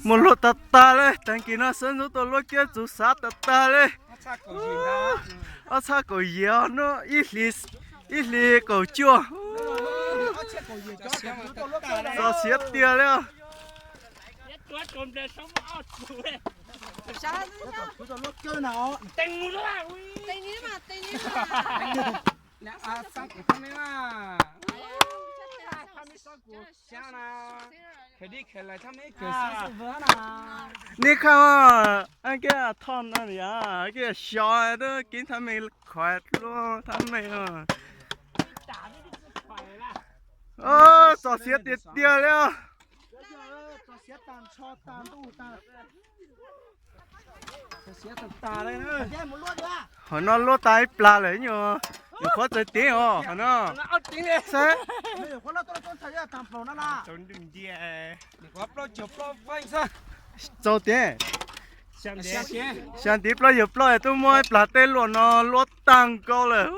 Muaj luaj tag tag li, tag kis no sawv ntxov tuaj luaj kiab txuv xav tag tag li. Ob txhab kaum yim no ib hlis kaum cuaj. Txog siav tiag li. Neb khaj, kiag thoj no yog kiag xyov twb kev thab me khuav luaj thab me. Txog siav tiag tiag li. Hov no luaj tag ib plag lawm, nyuam qhuav txawm tev os hov no. Txaus tiag. Xya ntiv plaub yawg plaub twb muab ib plag teb luaj no luaj tag nkaus lawm.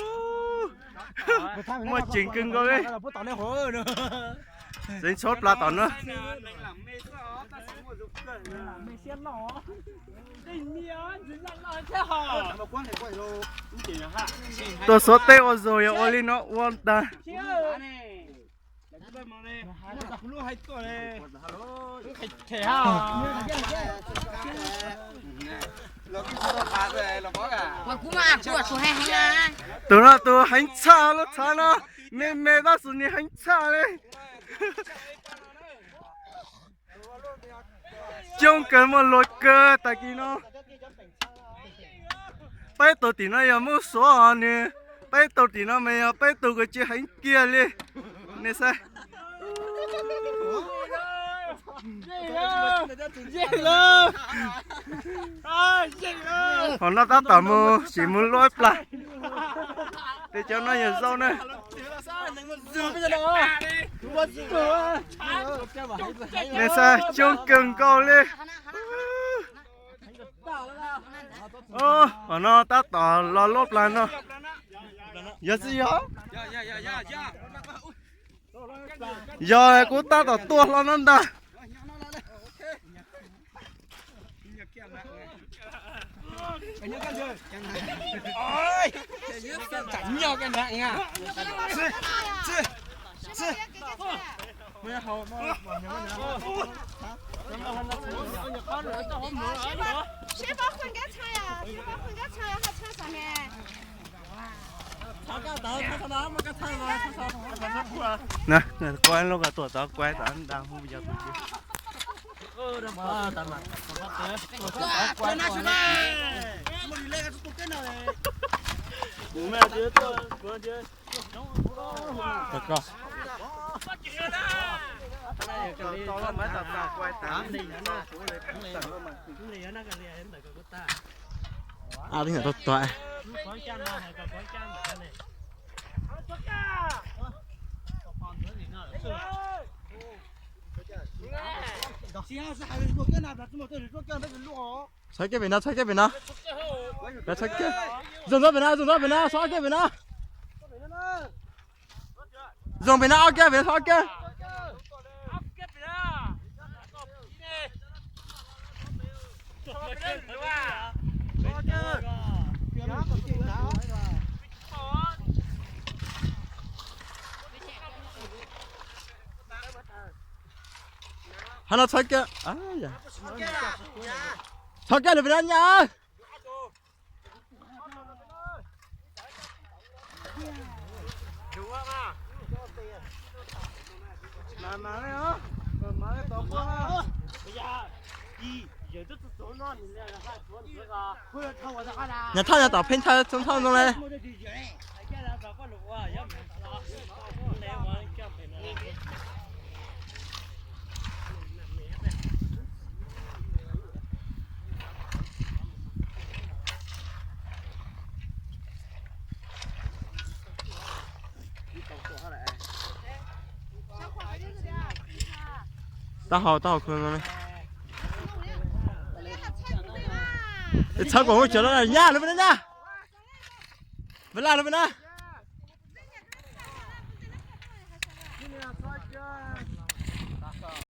Muaj ceem kawg nkaus li. Tseev tshuav plag tom no. Tuaj xuav teb ua zog yog ua li no ua ntag. Tus no tus heev tshaj lub txhav no, me me tab sis nws heev tshaj li. Coob kawg muaj luag kawg tag kis no. Peb tug tim no yog muab xuav os nws, peb tug tim no mas yog peb tug kws tsis heev kiag li. Nej saib. Hom no tab tom mus sim mus luaj ib plag. Tej cov no yog zaub na. Nej saib coob kawg nkaus li. Hom no tab tom los luaj plag no. Yog tsis yog? Yog kuv tab tom tuaj hlo no ntag. Na, kuv lub ko tuam tod kuv tas ntag mus yog tus twg. Txhob kiag pem no, txhob kiag pem no. Txhob kiag. Zoo ntxov pem no, zoo ntxov pem no, txhob kiag pem no. Zoo pem no, ob kiag pem no, txhob kiag. Hov no txhob kiag. Txhob kiag lawm pem no nyab. Nyav thaj nyav tom pheej thaj txhua thaj zoo le. Taub hau, taub hau khu no. Txhob kom muaj cov no nyab lawm pem no nyab. Pem laj lawm pem no.